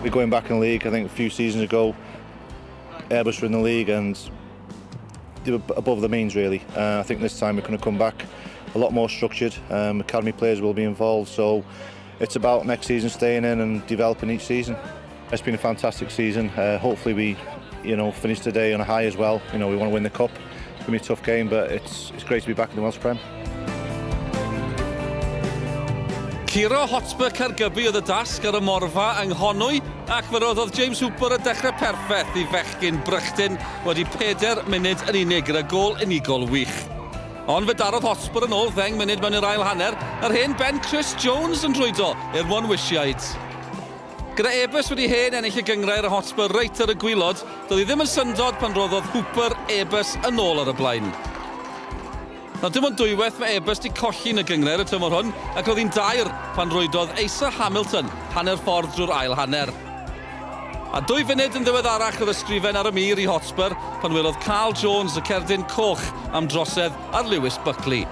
We're going back in the league. I think a few seasons ago, Airbus were in the league and they were above the means, really. I think this time we're going to come back a lot more structured. Academy players will be involved, so it's about next season staying in and developing each season. It's been a fantastic season. Hopefully we finish today on a high as well. We want to win the cup. It's going to be a tough game, but it's great to be back in the Welsh Prem. Curo Hotspur Caergybi oedd y dasg ar y Morfa yng Nghonwy ac fe roddodd James Hooper y dechrau perffaith i fechgyn Brychdyn wedi 4 munud yn unig gyda gôl unigol wych. Ond fe darodd Hotspur yn ôl 10 munud mewn i'r ail hanner, yr hen ben Chris Jones yn rhwydo i'r Monwysiaid. Gyda Airbus wedi hen ennill y gynghrair a Hotspur reit ar y gwaelod, doedd hi ddim yn syndod pan roddodd Hooper Airbus yn ôl ar y blaen. Nawr dim ond dwywaith mae Airbus 'di colli yn y gynghrair y tymor hwn, ac roedd hi'n dair pan rwydodd Asa Hamilton hanner ffordd drwy'r ail hanner. A 2 funud yn ddiweddarach roedd y sgrifen ar y mur i Hotspur pan welodd Carl Jones y cerdyn coch am drosedd ar Lewis Buckley.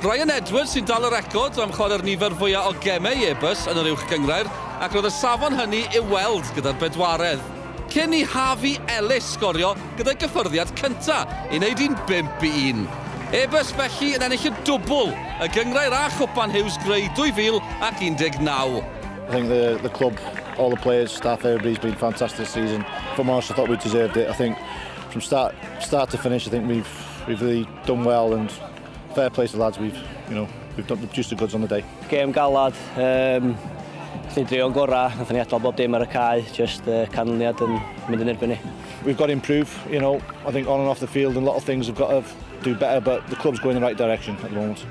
Ryan Edwards sy'n dal y record am chwarae'r nifer fwyaf o gemau i Airbus yn yr Uwch Gynghrair, ac roedd y safon hynny i'w weld gyda'r bedwaredd. Cyn i Harvey Ellis sgorio gyda'i gyffyrddiad cyntaf i wneud hi'n 5-1. Airbus felly yn ennill y dwbl, y gynghrair a Chwpan Huws Gray 2019. I think the club, all the players, staff, everybody's been fantastic this season. If I'm honest, I thought we deserved it. I think from start to finish, I think we've really done well, and fair play to the lads. We've produced the goods on the day. Gêm galad, nathon ni drio'n gorau, nathon ni adael bob dim ar y cae, just canlyniad yn mynd yn erbyn ni. We've got to improve. I think on and off the field and a lot of things have got to do better, but the club's going in the right direction at the moment.